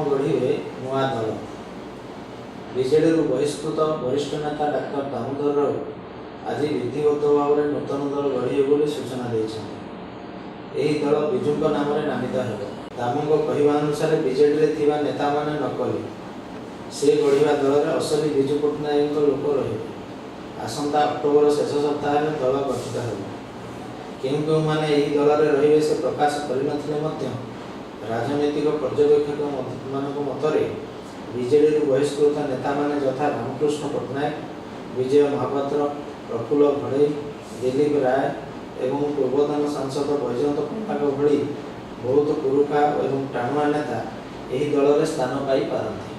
ଗଢ଼ିବେ ନୂଆ ଦଳ। ବିଜେଡିରୁ ବହିଷ୍କୃତ ବରିଷ୍ଠ ନେତା ଡାକ୍ତର ଦାମୋଦର ରାଉତ ଆଜି ବିଧିବଦ୍ଧ ଭାବରେ ନୂତନ ଦଳ ଗଢ଼ିବେ ବୋଲି ସୂଚନା ଦେଇଛନ୍ତି। ଏହି ଦଳ ବିଜୁଙ୍କ ନାମରେ ନାମିତ ହେବ। ଦାମଙ୍କ କହିବା ଅନୁସାରେ ବିଜେଡିରେ ଥିବା ନେତାମାନେ ନକଲି। ସେ ଗଢ଼ିବା ଦଳରେ ଅସଲି ବିଜୁ ପଟ୍ଟନାୟକଙ୍କ ଲୋକ ରହିବେ। ଆସନ୍ତା ଅକ୍ଟୋବର ଶେଷ ସପ୍ତାହରେ ଦଳ ଗଠିତ ହେବ। କେଉଁ କେଉଁମାନେ ଏହି ଦଳରେ ରହିବେ ସେ ପ୍ରକାଶ କରିନଥିଲେ ମଧ୍ୟ ରାଜନୈତିକ ପର୍ଯ୍ୟବେକ୍ଷକମାନଙ୍କ ମତରେ ବିଜେଡିରୁ ବହିଷ୍କୃତ ନେତାମାନେ ଯଥା ରାମକୃଷ୍ଣ ପଟ୍ଟନାୟକ, ବିଜୟ ମହାପାତ୍ର, ପ୍ରଫୁଲ୍ଲ ଘଡେଇ, ଦିଲ୍ଲୀପ ରାୟ ଏବଂ ପୂର୍ବତନ ସାଂସଦ ବୈଜୟନ୍ତ ପଣ୍ଡାଙ୍କ ଭଳି ବହୁତ ପୁରୁଖା ଏବଂ ଟାଣୁଆ ନେତା ଏହି ଦଳରେ ସ୍ଥାନ ପାଇ ପାରନ୍ତି।